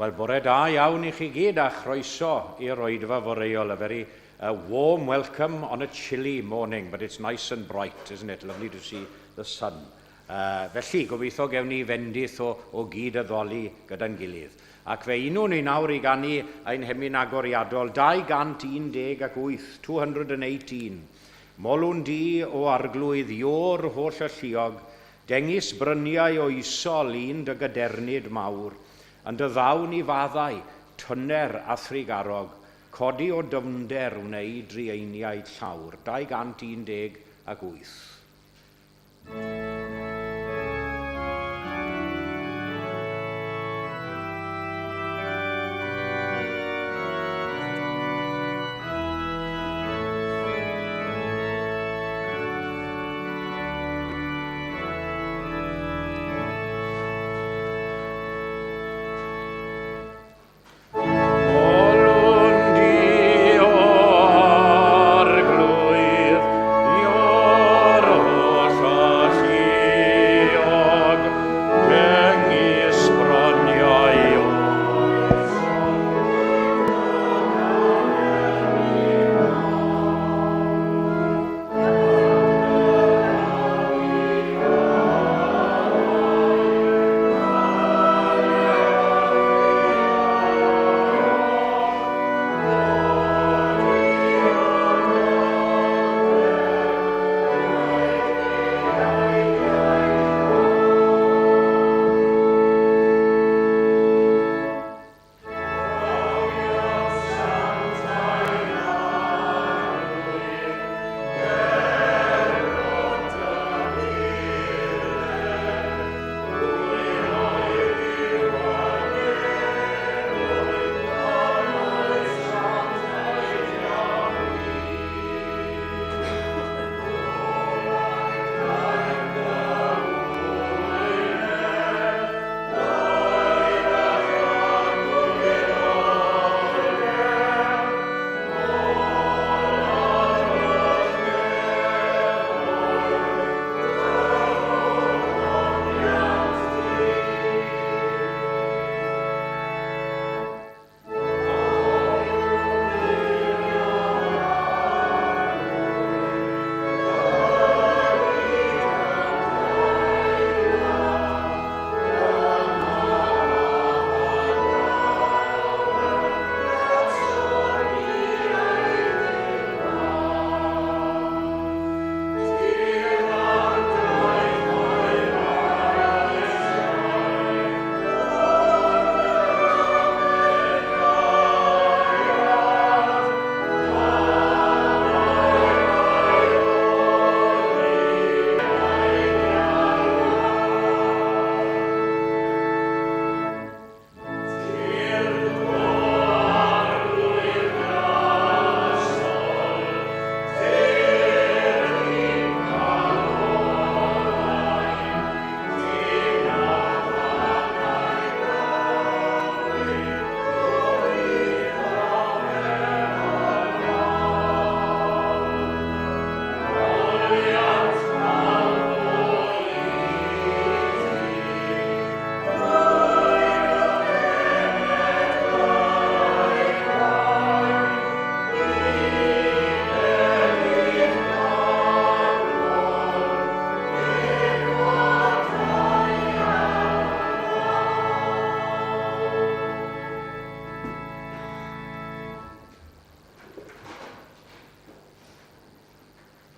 Wel, bore da iawn i chi gyd a chroeso i'r oedfa foreol. A very warm welcome on a chilly morning, but it's nice and bright, isn't it? Lovely to see the sun. Uh, felly, gobeithio gewn ni fendith o, o gyd addoli gyda'n gilydd. Ac fe unwn ni nawr i ganu ein hemyn agoriadol 218, 218. Molwn di, o arglwydd, Iôr holl alluog, Dengys bryniau oesol un dy gadernid mawr, Yn dy ddawn i faddau, tyner a thrugarog, Codi o dyfnder wnei drueiniaid llawr. 218.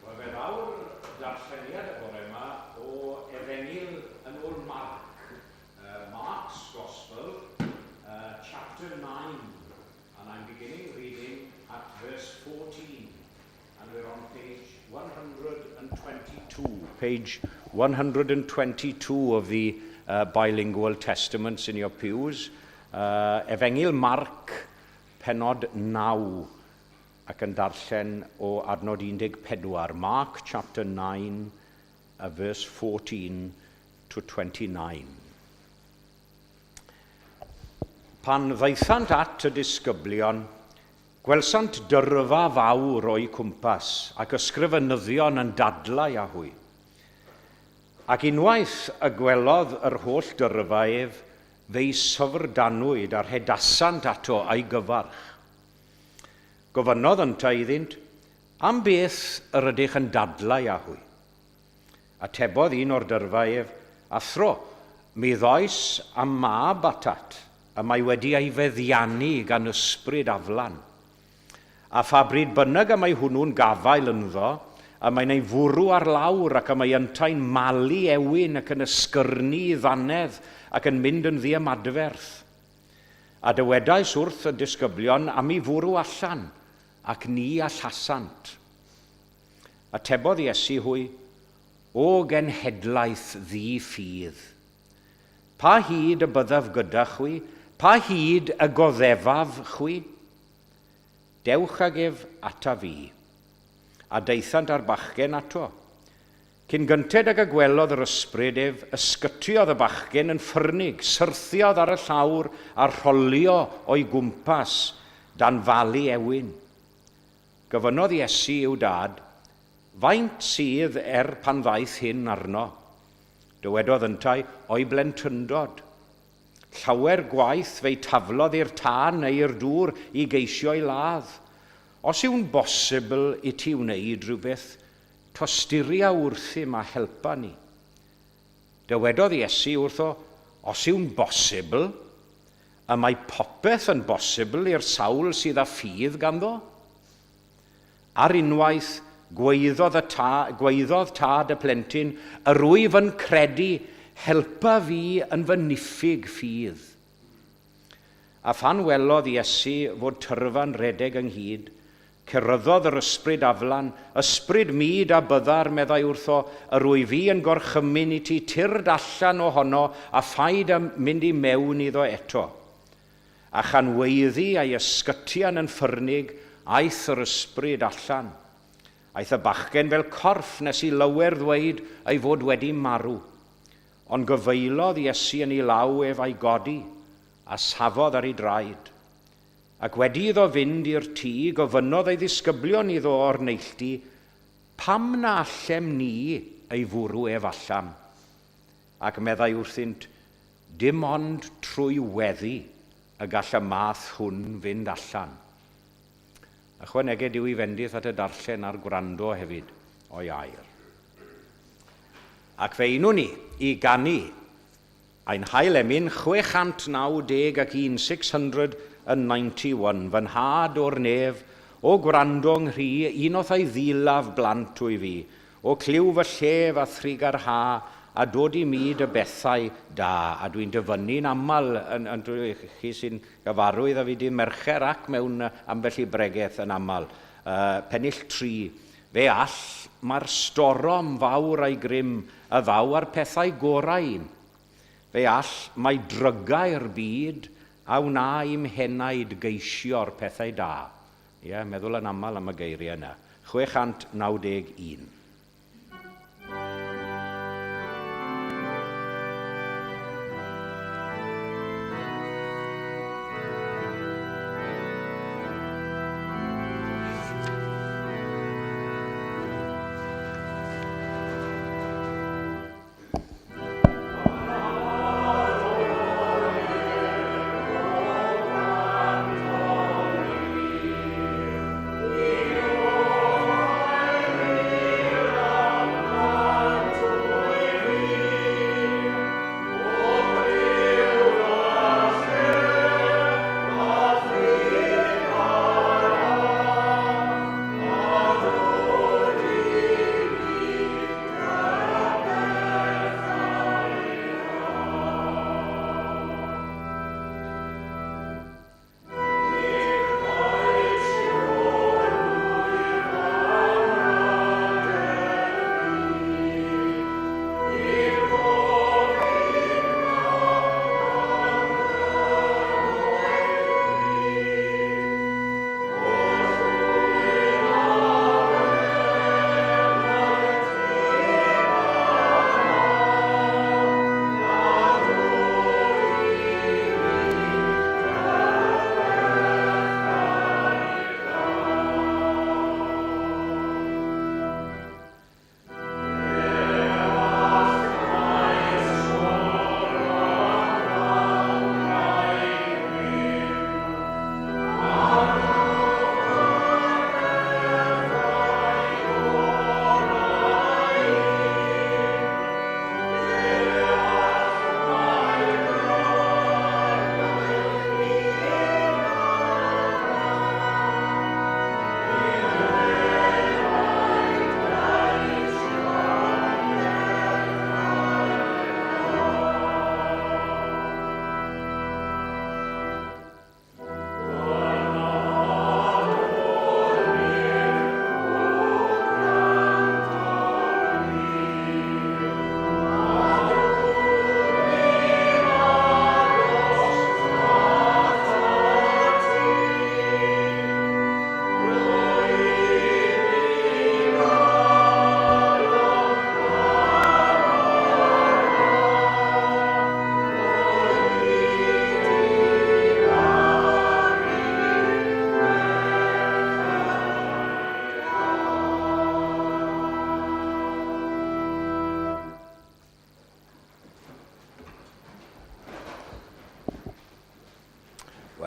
Wel, fe ddaw'r darlleniad y bore yma o Efengyl yn ôl Marc, uh, Mark's Gospel, uh, chapter 9, and I'm beginning reading at verse 14, and we're on page 122, page 122 of the uh, bilingual testaments in your pews. Uh, Efengyl Marc, pennod 9, ac yn darllen o adnod 14, Mark chapter 9, uh, verse 14 to 29. Pan ddaethant at y disgyblion, gwelsant dyrfa fawr o'u cwmpas ac ysgrifenyddion yn dadlau â hwy. Ac unwaith y gwelodd yr holl dyrfa ef, fe'i syfrdanwyd a rhedasant ato a'i gyfarch. Gofynnodd yntau iddynt, Am beth yr ydych yn dadlau â hwy? Atebodd un o'r dyrfa ef, Athro, mi ddois â'm mab atat, y mae wedi ei feddiannu gan ysbryd aflan. A pha bryd bynnag y mae hwnnw'n gafael ynddo, y mae'n ei fwrw ar lawr ac y mae yntau'n malu ewyn ac yn ysgyrnu i ddannedd ac yn mynd yn ddiymadferth. A dywedais wrth y disgyblion am i fwrw allan, ac ni allasant. Atebodd Iesu hwy, O genhedlaeth ddi-ffydd! Pa hyd y byddaf gyda chwi? Pa hyd y goddefaf chwi? Dewch ag ef ataf fi. A daethant â'r bachgen ato. Cyn gynted ag y gwelodd yr ysbryd ef, ysgytiodd y bachgen yn ffyrnig, syrthiodd ar y llawr a rholio o'i gwmpas dan falu ewyn. Gofynnodd Iesu i'w dad, Faint sydd er pan ddaeth hyn arno? Dywedodd yntau, O'i blentyndod. Llawer gwaith fe'i taflodd i'r tân neu i'r dŵr i geisio'i ladd. Os yw'n bosibl i ti wneud rhywbeth, tosturia wrthym a helpa ni. Dywedodd Iesu wrtho, Os yw'n bosibl? Y mae popeth yn bosibl i'r sawl sydd â ffydd ganddo. Ar unwaith, gwaeddodd, y ta, gwaeddodd tad y plentyn, Yr wyf yn credu, helpa fi yn fy niffyg ffydd. A phan welodd Iesu fod tyrfa'n rhedeg ynghyd, ceryddodd yr ysbryd aflan, Ysbryd mud a byddar, meddai wrtho, yr wyf fi yn gorchymyn i ti, tyrd allan ohono, a phaid â mynd i mewn iddo eto. A chan weiddi a'i ysgytian yn ffyrnig, aeth yr ysbryd allan. Aeth y bachgen fel corff nes i lawer ddweud ei fod wedi marw. Ond gafaelodd Iesu yn ei law ef a'i godi, a safodd ar ei draed. Ac wedi iddo fynd i'r tŷ, gofynnodd ei ddisgyblion iddo o'r neilltu, Pam na allem ni ei fwrw ef allan? Ac meddai wrthynt, Dim ond trwy weddi y gall y math hwn fynd allan. Ychwaneged yw i fendith at y darllen a'r gwrando hefyd o'i air. Ac fe unwn ni i ganu ein hail emyn 691, 691, Fy nhad o'r nef, o gwrando 'nghri, un o'th eiddilaf blant wyf fi, o clyw fy llef a thrugarha, a dod i mi dy bethau da. A dwi'n dyfynnu'n aml, yn, yn, chi sy'n gyfarwydd â fi dydd Mercher ac mewn ambell i bregeth yn aml. Pennill 3, Fe all mae'r storom fawr a'i grym a ddaw â'r pethau gorau i'm. Fe all mae drygau'r byd a wna i'm henaid geisio'r pethau da. Ie, meddwl yn aml am y geiriau yna. 691.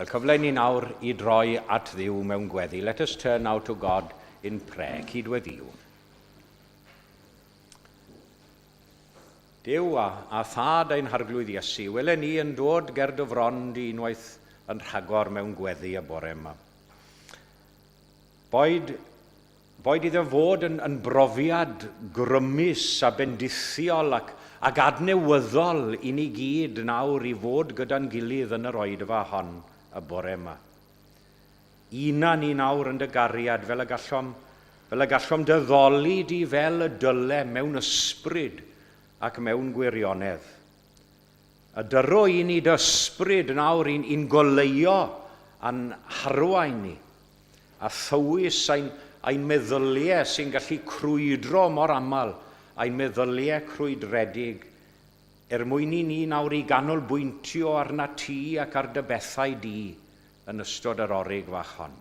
Wel, cyfle ni nawr i droi at Dduw mewn gweddi. Let us turn now to God in prayer. Cydweddïwn. Duw a, a Thad ein Harglwydd Iesu, wele ni yn dod ger dy fron di unwaith yn rhagor mewn gweddi y bore yma. Boed, boed iddo fod yn, yn brofiad grymus a bendithiol ac, ac adnewyddol i ni gyd nawr i fod gyda'n gilydd yn yr oedfa hon y bore yma. Una ni nawr yn dy gariad fel y gallom, fel y gallom dy ddoli di fel y dylem mewn ysbryd ac mewn gwirionedd. A dyro i ni dy ysbryd nawr i'n, i'n goleuo a'n harwain ni, a thywys ein, ein meddyliau sy'n gallu crwydro mor aml, ein meddyliau crwydredig, er mwyn i ni nawr i ganolbwyntio arnat ti ac ar dy bethau di yn ystod yr orig fach hon.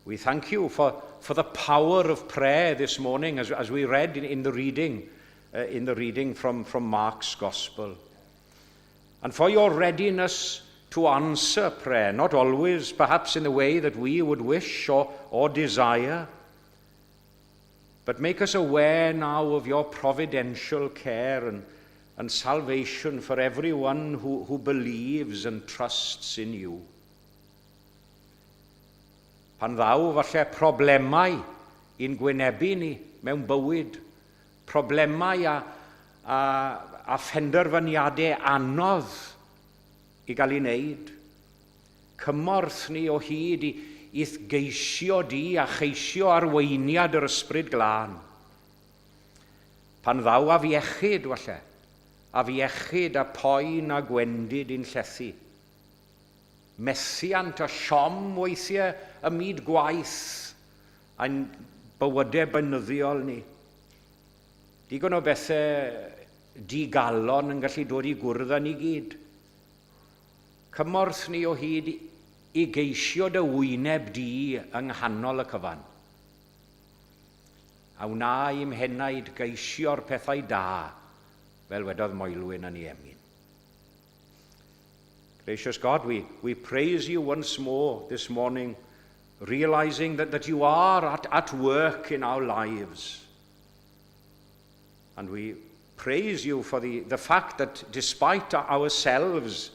We thank you for, for the power of prayer this morning as, as we read in, in the reading, in the reading from, from Mark's Gospel. And for your readiness to answer prayer, not always perhaps in the way that we would wish or, or desire, but make us aware now of your providential care and, and salvation for everyone who, who believes and trusts in you. Pan ddaw falle problemau i'n gwynebu ni mewn bywyd, problemau a, a, a phenderfyniadau anodd i gael ei wneud, cymorth ni o hyd i, i'th geisio di a cheisio arweiniad yr Ysbryd Glân. Pan ddaw afiechyd, falle, afiechyd a phoen a gwendid i'n llethu. Methiant a siom weithiau ym myd gwaith a'n bywydau beunyddiol ni. Digon o bethau digalon yn gallu dod i gwrdd â ni gyd. Cymorth ni o hyd i geisio dy wyneb di yng nghanol y cyfan. A wna i'm henaid geisio'r pethau da, fel wedodd Moelwyn yn ei emyn. Gracious God, we, we praise you once more this morning, realizing that, that you are at, at work in our lives. And we praise you for the, the fact that despite ourselves,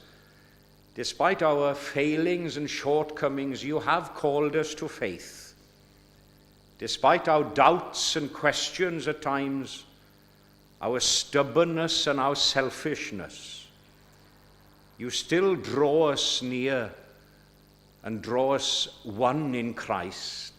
despite our failings and shortcomings, you have called us to faith. Despite our doubts and questions at times, our stubbornness and our selfishness, you still draw us near and draw us one in Christ.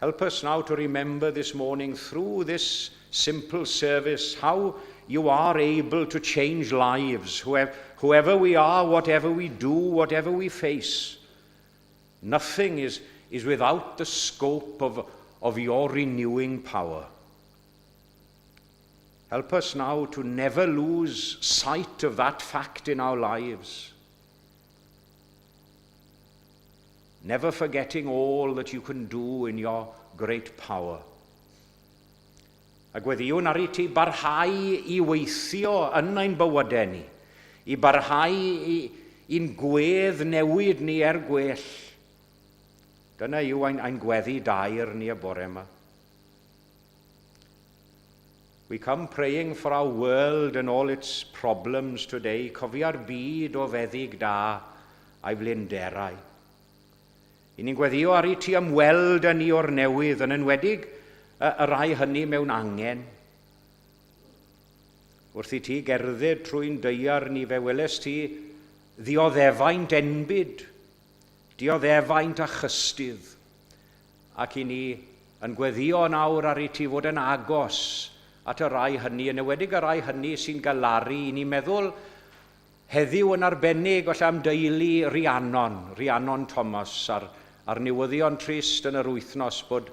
Help us now to remember this morning through this simple service how you are able to change lives, whoever we are, whatever we do, whatever we face. Nothing is, is without the scope of, of your renewing power. Help us now to never lose sight of that fact in our lives. Never forgetting all that you can do in your great power. A gweddïwn ar i ti barhau i weithio yn ein bywydau ni, i barhau i, i'n gwedd newid ni er gwell. Dyna yw ein, ein gweddi daer ni y bore yma. We come praying for our world and all its problems today. Cofia'r byd o feddyg da a'i flinderau. I ni'n gweddio ar i ti ymweld â ni o'r newydd, yn enwedig y, y rai hynny mewn angen. Wrth i ti gerdded trwy'n daear ni fe weles ti ddioddefaint enbyd, dioddefaint a chystudd, ac i ni yn gweddio yn awr ar i ti fod yn agos at y rai hynny, yn enwedig y rai hynny sy'n galaru i ni meddwl heddiw yn arbennig falle am deulu Rhiannon, Rhiannon Thomas, a'r, a'r newyddion trist yn yr wythnos bod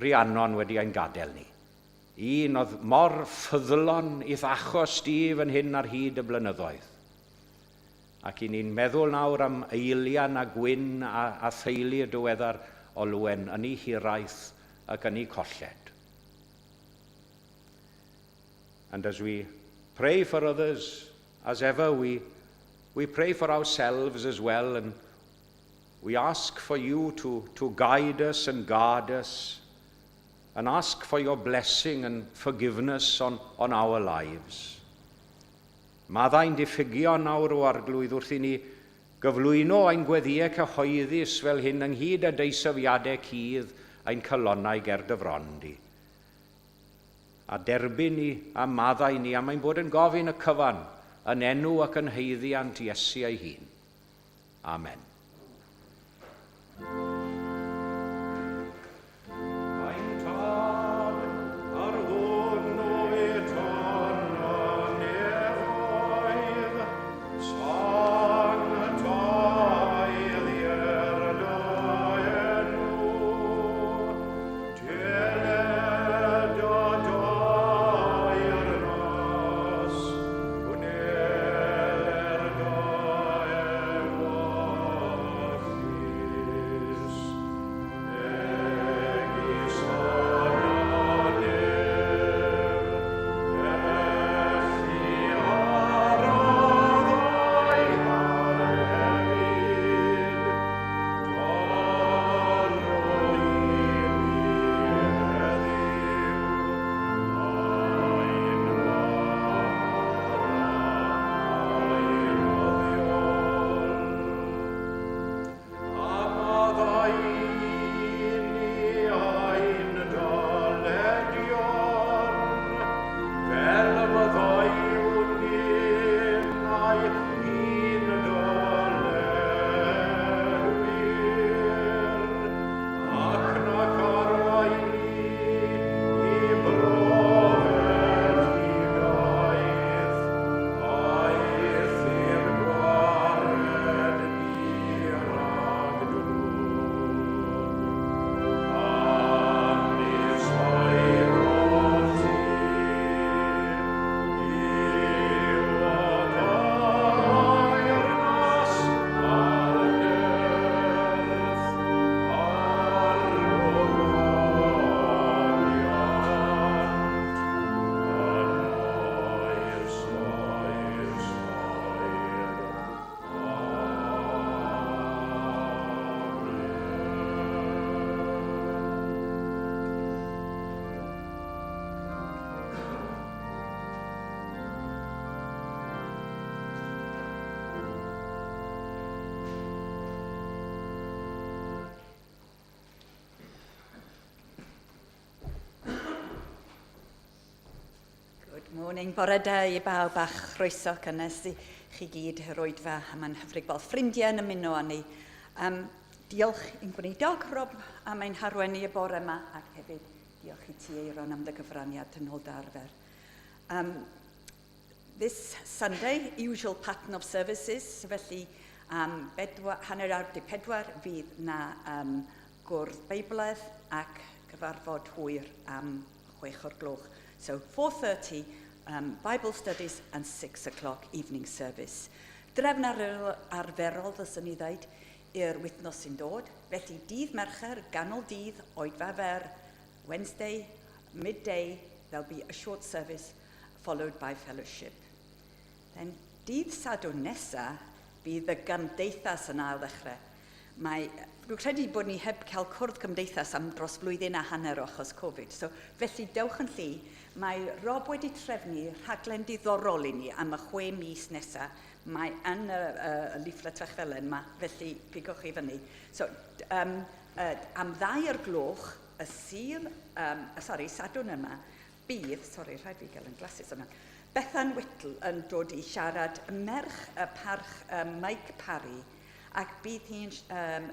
Rhiannon wedi ein gadael ni. Un oedd mor ffyddlon i'th achos di fan hyn ar hyd y blynyddoedd. Ac i ni'n meddwl nawr am Eilian a Gwyn a, a theulu y diweddar Olwen yn ei hiraeth ac yn ei colled. And as we pray for others As ever, we pray for ourselves as well, and we ask for you to guide us and guard us, and ask for your blessing and forgiveness on our lives. Maddau ein diffygion nawr, O Arglwydd, wrth i ni gyflwyno ein gweddïau cyhoeddus fel hyn ynghyd â deisyfiadau cudd ein calonnau ger dy fron di. A derbyn ni a maddau ni am ein bod yn gofyn y cyfan yn enw ac yn haeddiant Iesu ei hun. Amen. Ein Tad, yr hwn wyt yn y nefoedd, sancteiddier dy enw, Deled dy deyrnas, gwneler dy ewyllys, megis yn y nef, felly ar y ddaear hefyd. Dyro i ni heddiw ein bara beunyddiol. A maddau i ni ein dyledion, fel y maddeuwn ninnau i'n dyledwyr, ac nac arwain ni i brofedigaeth, eithr gwared ni rhag drwg. Canys eiddo ti yw y deyrnas a'r nerth a'r gogoniant yn oes oesoedd. Amen. Good morning, bore da i bawb a chroeso cynnes i chi gyd i'r oedfa, a mae'n hyfryd gweld ffrindiau yn ymuno â ni. Diolch i'n gweinidog, Rob, am ein harwain ni y bore yma, ac hefyd diolch i ti, Eiron, am dy gyfraniad yn ôl dy arfer. This Sunday, usual pattern of services, felly am bedwa, 3:30 fydd na gwrdd Beibledd ac cyfarfod hwyr am 6 o'r gloch. So 4:30 Bible studies and 6 o'clock evening service. Drefn arferol, ddylswn i ddweud, i'r wythnos sy'n dod. Felly dydd Mercher, ganol dydd, oedfa fer. Wednesday, midday, there'll be a short service followed by fellowship. Then dydd Sadwrn nesa, bydd y gymdeithas yn ail ddechrau. Dwi'n credu bod ni heb cael cwrdd cymdeithas am dros flwyddyn a hanner o achos Covid. So, felly dewch yn llu. Mae Rob wedi trefnu rhaglen diddorol i ni am y 6 mis nesaf. Mae yn y leaflet fach felen yma, felly pigwch chi fyny. So, am 2 o'r gloch, y Sul, sorry, Sadwrn yma, bydd, sorry, rhaid fi gael yn glasses yma, Bethan Whittle yn dod i siarad, merch y Parch Mike Parry, ac bydd hi'n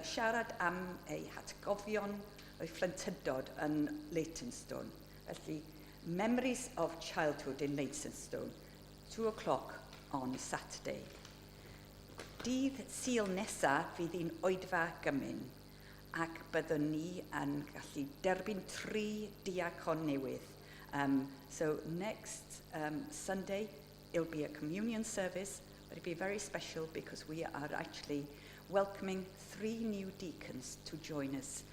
siarad am ei hatgofion o'i phlentyndod yn Leytonstone. Felly, Memories of Childhood in Leytonstone, 2 o'clock on Saturday. Dydd Sul nesa fydd hi'n oedfa gymun ac byddwn ni yn gallu derbyn tri diacon newydd. So next Sunday, it'll be a communion service, but it'll be very special because we are actually welcoming three new deacons to join us.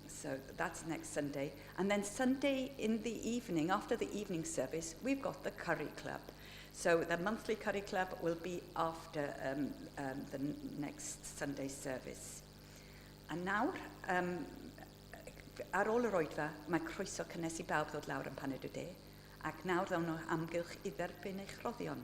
So that's next Sunday. And then Sunday in the evening, after the evening service, we've got the Curry Club. So the monthly curry club will be after the next Sunday service. A nawr, ar ôl yr oedfa, mae croeso cynnes i bawb ddod lawr am paned o de, ac nawr ddawn nhw amgylch i dderbyn eich rhoddion.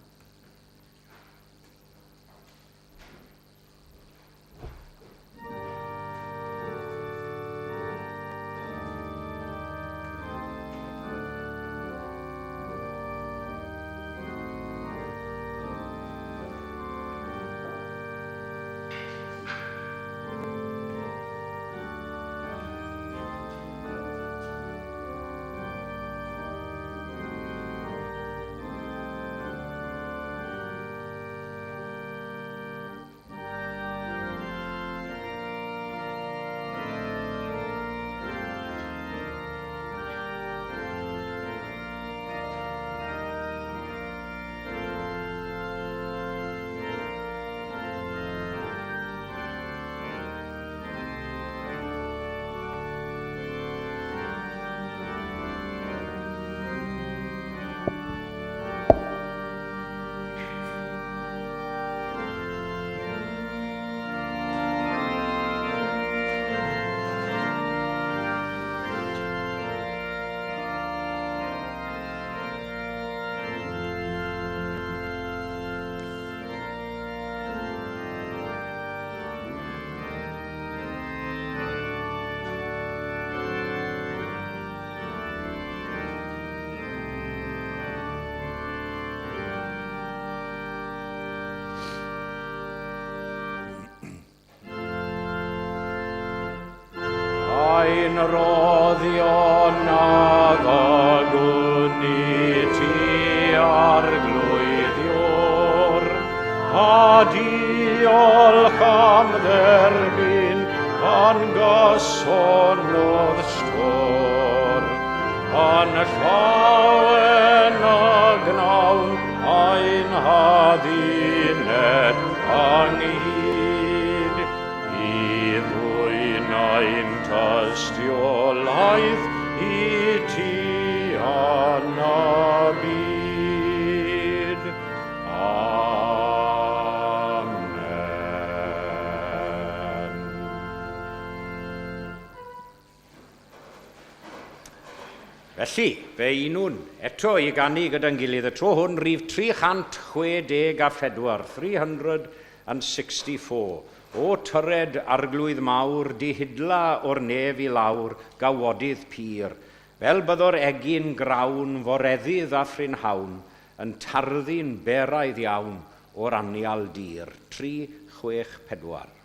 Ein roddion a ddygwn i ti arglwydd Ior, a diolch am dderbyn pan gysonodd stôr. Yn llawen a gnawn ein hadduned ynghyd, i ddwyn ein tystiolaeth i ti yn y byd. Amen. Felly, fe unwn eto i ganu gyda'n gilydd y tro hwn rif 364, 364. O tyred arglwydd mawr, dihidla o'r nef i lawr, gawodydd pur, fel byddo'r egin grawn foreddydd a phrynhawn, yn tarddu'n beraidd iawn o'r anial dir. 364.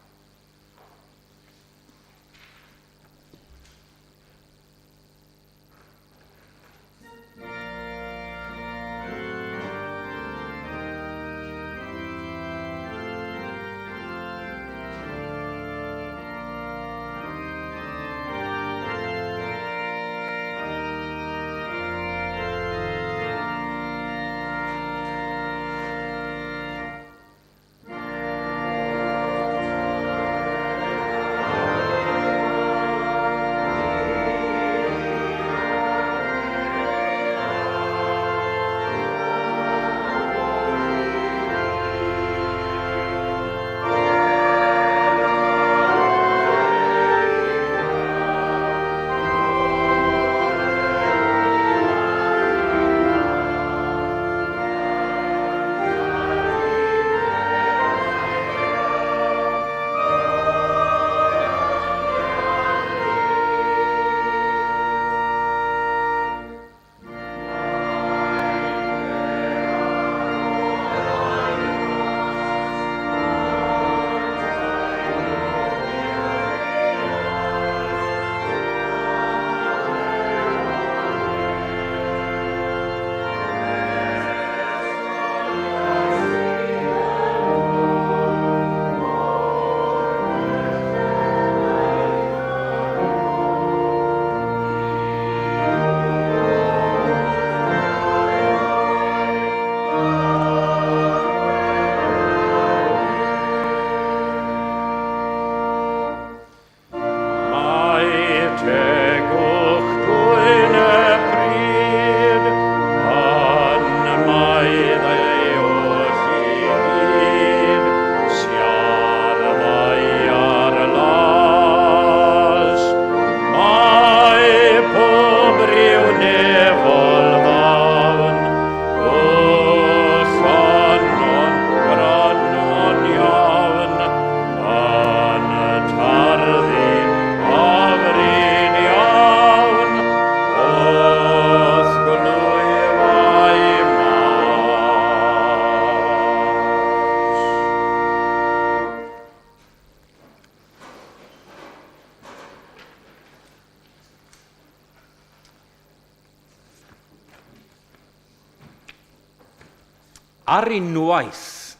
Ar unwaith,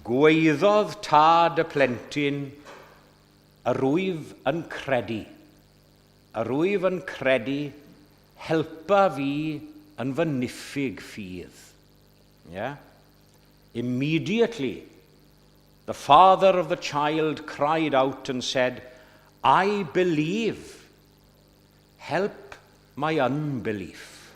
gwaeddodd tad y plentyn, Yr wyf yn credu, yr wyf yn credu, helpa fi yn fy niffyg ffydd. Yeah? Immediately, the father of the child cried out and said, I believe. Help my unbelief.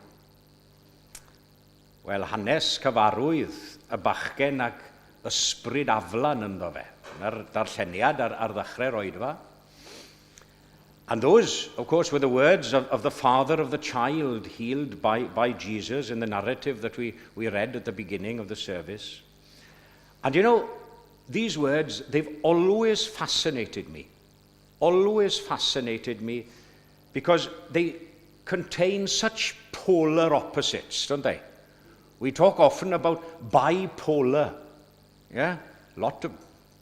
Wel, hanes cyfarwydd y bachgen ac ysbryd aflan ynddo fe. Dyna'r darlleniad ar, ar ddechrau'r oedfa. And those, of course, were the words of, of the father of the child healed by, by Jesus in the narrative that we, we read at the beginning of the service. And you know, these words, they've always fascinated me. Always fascinated me because they contain such polar opposites, don't they? We talk often about bipolar. Yeah? A lot of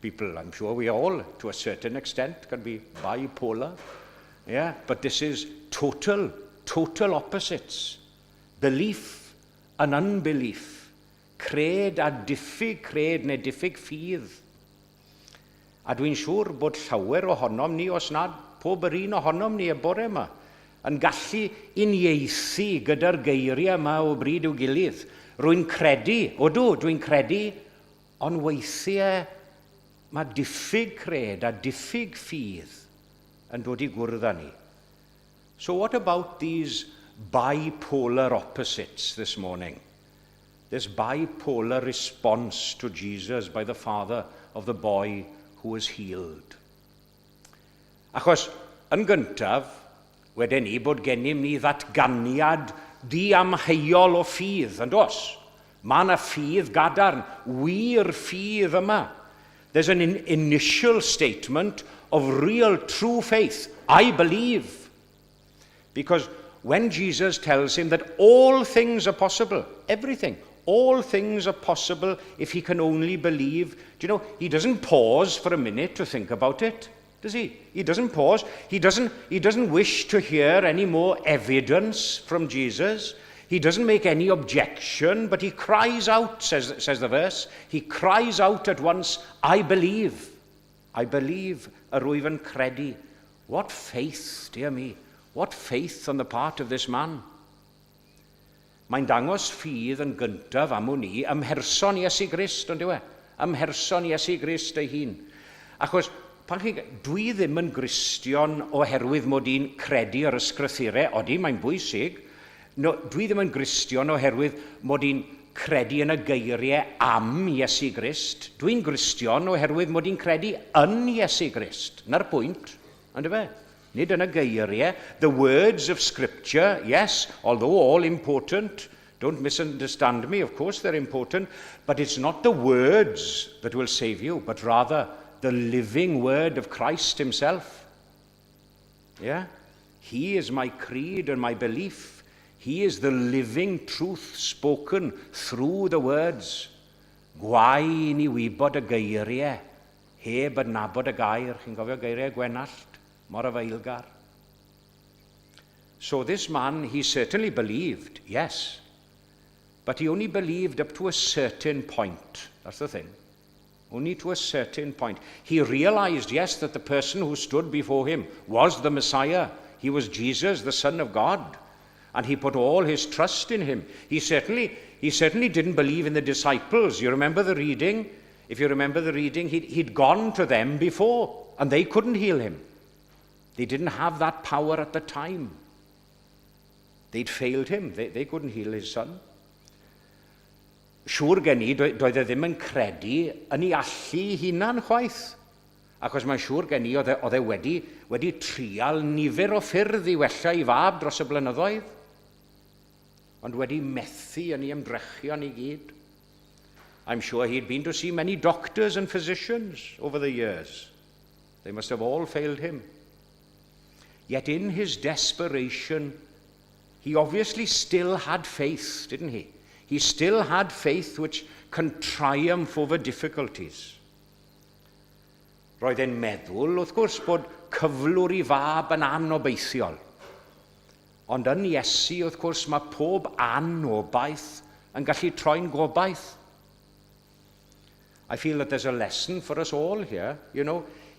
people, I'm sure we all, to a certain extent, can be bipolar. Yeah? But this is total, total opposites. Belief and unbelief. Cred a diffyg cred neu diffyg ffydd. A dwi'n siŵr bod llawer ohonom ni, os nad pob yr un ohonom ni y bore yma, yn gallu uniaethu gyda'r geiriau yma o bryd i'w gilydd. Rwy'n credu, odw, dwi'n credu, ond weithiau mae diffyg cred a diffyg ffydd yn dod i gwrdd â ni. So what about these bipolar opposites this morning? This bipolar response to Jesus by the father of the boy who was healed. Achos, yn gyntaf, wedyn ni bod gennym ni ddatganiad diamheuol o ffydd, yn does? Mae yna ffydd gadarn, wir ffydd yma. There's an initial statement of real true faith. I believe. Because when Jesus tells him that all things are possible, everything, all things are possible if he can only believe. Do you know, he doesn't pause for a minute to think about it, does he? He doesn't pause. He doesn't, he doesn't wish to hear any more evidence from Jesus. He doesn't make any objection, but he cries out, says, says the verse. He cries out at once, I believe. I believe, yr wyf yn credu. What faith, dear me. What faith on the part of this man. Mae'n dangos ffydd yn gyntaf am wn i ym mherson Iesu Grist, ond yw e? Ym mherson Iesu Grist ei hun. Achos, pan chi, dwi ddim yn Gristion oherwydd mod i'n credu yr ysgrythurau, odi, mae'n bwysig. No, dwi ddim yn Gristion oherwydd mod i'n credu yn y geiriau am Iesu Grist. Dwi'n Gristion oherwydd mod i'n credu yn Iesu Grist. Na'r pwynt, ond fe? Nid yn y geiriau. The words of Scripture, yes, although all important, don't misunderstand me, of course they're important, but it's not the words that will save you, but rather the living word of Christ himself. Yeah? He is my creed and my belief. He is the living truth spoken through the words. Gwae ni wybod y geiriau, heb adnabod y gair. Chi'n gofio geiriau Gwenallt? Mor afaelgar. So this man, he certainly believed, yes. But he only believed up to a certain point. That's the thing. Only to a certain point. He realized, yes, that the person who stood before him was the Messiah. He was Jesus, the Son of God. And he put all his trust in him. He certainly, he certainly didn't believe in the disciples. You remember the reading? If you remember the reading, he'd, he'd gone to them before, and they couldn't heal him. They didn't have that power at the time. They'd failed him. They, they couldn't heal his son. Siŵr gen i, doedd e ddim yn credu yn ei allu hunan chwaith. Achos mae'n siŵr gen i, oedd e, oedd e wedi, wedi trial nifer o ffyrdd i wella ei fab dros y blynyddoedd, ond wedi methu yn ei ymdrechion i gyd. I'm sure he'd been to see many doctors and physicians over the years. They must have all failed him. Yet in his desperation, he obviously still had faith, didn't he? He still had faith which can triumph over difficulties. Roedd e'n meddwl, wrth gwrs, bod cyflwr ei fab yn anobeithiol. Ond yn Iesu, wrth gwrs, mae pob anobaith yn gallu troi'n gobaith. I feel that there's a lesson for us all here.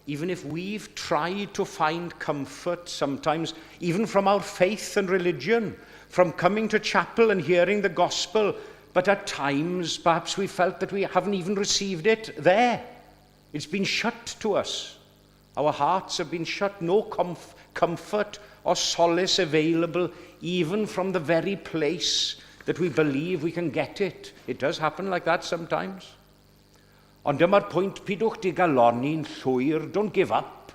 Even if we've tried to find comfort sometimes, even from our faith and religion, from coming to chapel and hearing the gospel, but at times perhaps we felt that we haven't even received it there. It's been shut to us. Our hearts have been shut, no comfort or solace available, even from the very place that we believe we can get it. It does happen like that sometimes. Ond dyma'r pwynt, pidwch digalonni'n llwyr. Don't give up.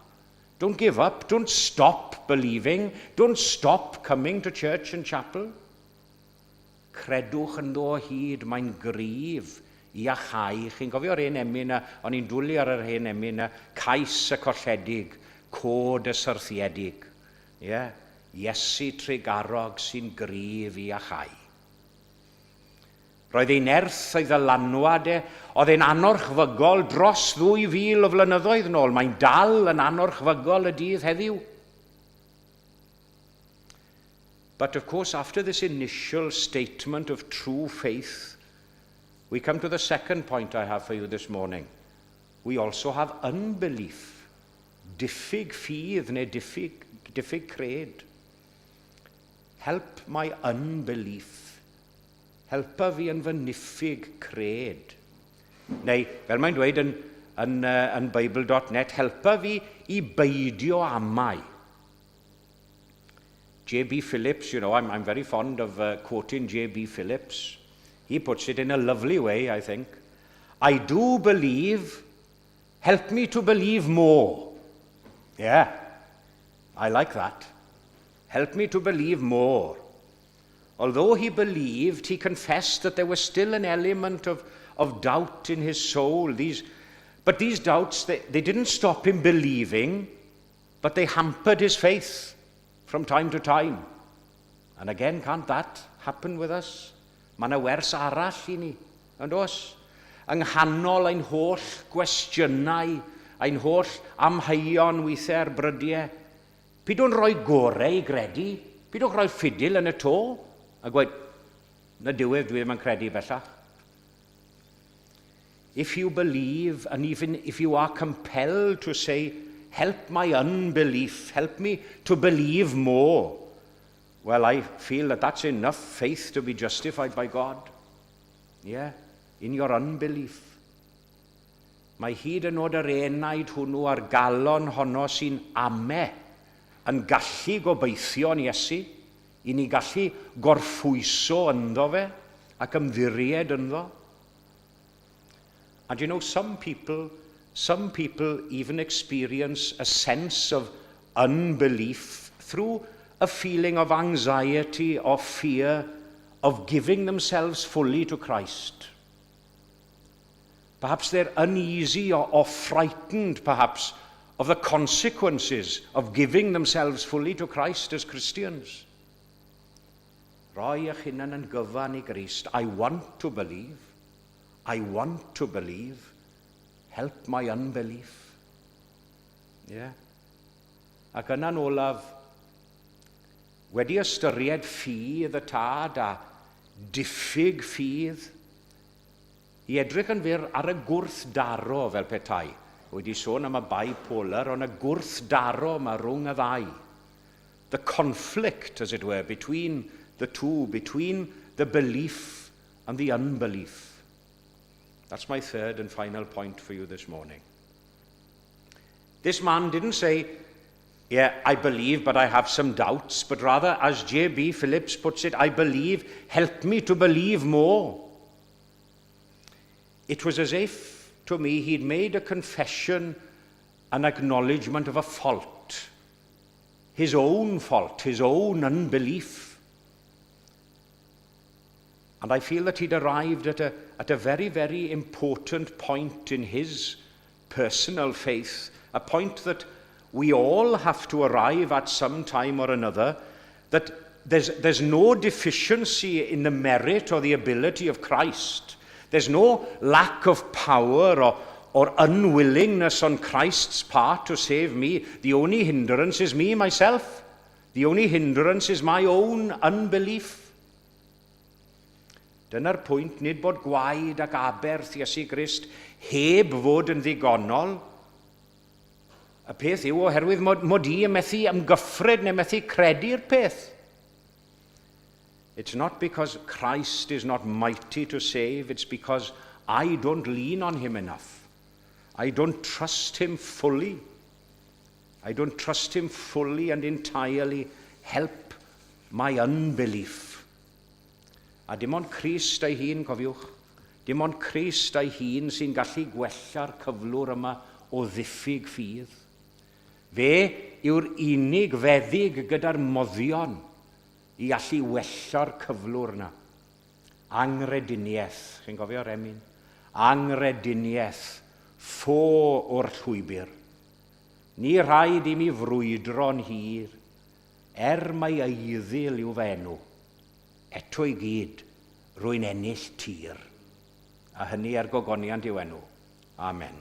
Don't give up. Don't stop believing. Don't stop coming to church and chapel. Credwch ynddo o hyd, mae'n gryf i iacháu. Chi'n cofio'r hen emyn 'na, o'n i'n dwlu ar yr hen emyn 'na, "Cais y colledig, cod y syrthiedig". Ie, yeah? Iesu trugarog sy'n gryf i iacháu. Roedd ei nerth a'i ddylanwad e, oedd e'n anorchfygol dros 2000 o flynyddoedd nôl. Mae'n dal yn anorchfygol y dydd heddiw. But of course, after this initial statement of true faith, we come to the second point I have for you this morning. We also have unbelief. Diffyg ffydd neu diffyg cred. Help my unbelief. Helpa fi yn fy niffyg cred. Neu, fel mae'n dweud yn Bible.net, helpa fi i beidio amau. J.B. Phillips, I'm very fond of quoting J.B. Phillips. He puts it in a lovely way, I think. "I do believe, help me to believe more." Yeah, I like that. Help me to believe more. Although he believed, he confessed that there was still an element of doubt in his soul. But these doubts, they didn't stop him believing, but they hampered his faith from time to time. And again, can't that happen with us? Mae yna wers arall i ni, yn does? Yng nghanol ein holl gwestiynau, ein holl amheuon weithiau ar brydiau, pidwch rhoi gorau i gredu, pidwch rhoi ffidil yn y to, a gweud, "Na diwedd, dwi ddim yn credu bellach." If you believe, and even if you are compelled to say, "Help my unbelief, help me to believe more," well, I feel that that's enough faith to be justified by God. Yeah, in your unbelief. Mae hyd yn oed yr enaid hwnnw a'r galon honno sy'n ame yn gallu gobeithio yn Iesu, i ni gallu gorffwyso ynddo fe ac ymddiried ynddo. And some people even experience a sense of unbelief through a feeling of anxiety or fear of giving themselves fully to Christ. Perhaps they're uneasy or frightened, perhaps, of the consequences of giving themselves fully to Christ as Christians. Roi eich hunan yn gyfan i Grist. I want to believe. I want to believe. Help my unbelief. Yeah. Ac yna'n olaf, wedi ystyried ffydd y tad a diffyg ffydd, i edrych yn fyr ar y gwrthdaro fel petai. Wedi sôn am y bipolar, ond y gwrthdaro yma rhwng y ddau. The conflict, as it were, between the two, between the belief and the unbelief. That's my third and final point for you this morning. This man didn't say, "Yeah, I believe, but I have some doubts," but rather, as J.B. Phillips puts it, "I believe, help me to believe more." It was as if, to me, he'd made a confession, an acknowledgement of a fault, his own fault, his own unbelief. And I feel that he'd arrived at a very, very important point in his personal faith, a point that we all have to arrive at some time or another, that there's no deficiency in the merit or the ability of Christ. There's no lack of power or unwillingness on Christ's part to save me. The only hindrance is me, myself. The only hindrance is my own unbelief. Dyna'r pwynt, nid bod gwaed ac aberth Iesu Grist heb fod yn ddigonol. Y peth yw oherwydd mod, mod i yn methu ymgyffred neu methu credu'r peth. It's not because Christ is not mighty to save, it's because I don't lean on him enough. I don't trust him fully. I don't trust him fully and entirely. Help my unbelief. A dim ond Crist ei hun, cofiwch, dim ond Crist ei hun sy'n gallu gwella'r cyflwr yma o ddiffyg ffydd. Fe yw'r unig feddyg gyda'r moddion i allu wella'r cyflwr yna. Anghrediniaeth, chi'n cofio'r emyn? Anghrediniaeth, ffo o'r llwybr. Ni rhaid i mi frwydro'n hir, Er mai eiddil yw fy enw, eto i gyd, rwy'n ennill tir. A hynny er gogoniant i'w enw. Amen.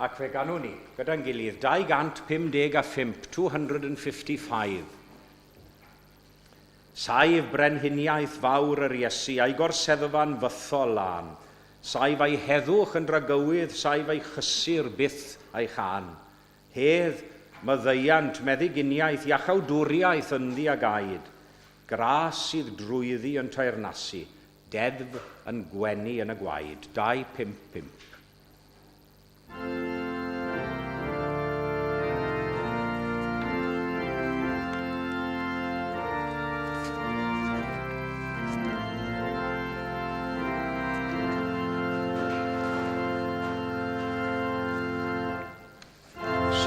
Ac fe ganwn ni, gyda'n gilydd, 255, 255. Saif brenhiniaeth fawr yr Iesu a'i gorseddfa'n fythol lân. Saif ei heddwch yn dragywydd, saif ei chysur byth a'i chân. Hedd, maddeuant, meddyginiaeth, iachawdwriaeth ynddi a gaed. Gras sydd drwyddi yn teyrnasu, deddf yn gwenu yn y gwaed. 255.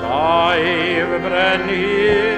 Saif brenhin.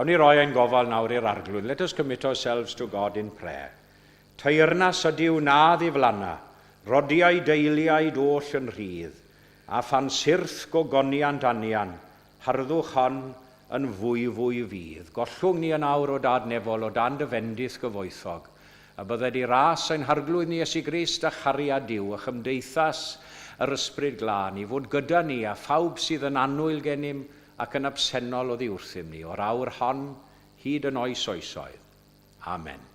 Gawn ni roi ein gofal nawr i'r Arglwydd. Let us commit ourselves to God in prayer. Teyrnas ydyw na ddiflanna, rodiau deiliaid oll yn rhydd, a phan syrth gogoniant anian, harddwch hon yn fwy fwy fydd. Gollwng ni yn awr o Dad nefol o dan dy fendith gyfoethog, a bydded i ras ein Harglwydd ni Iesu Grist a chariad Duw a chymdeithas yr Ysbryd Glân i fod gyda ni a phawb sydd yn annwyl gennym ac yn absennol oddi wrthym ni, o'r awr hon hyd yn oes oesoedd. Amen.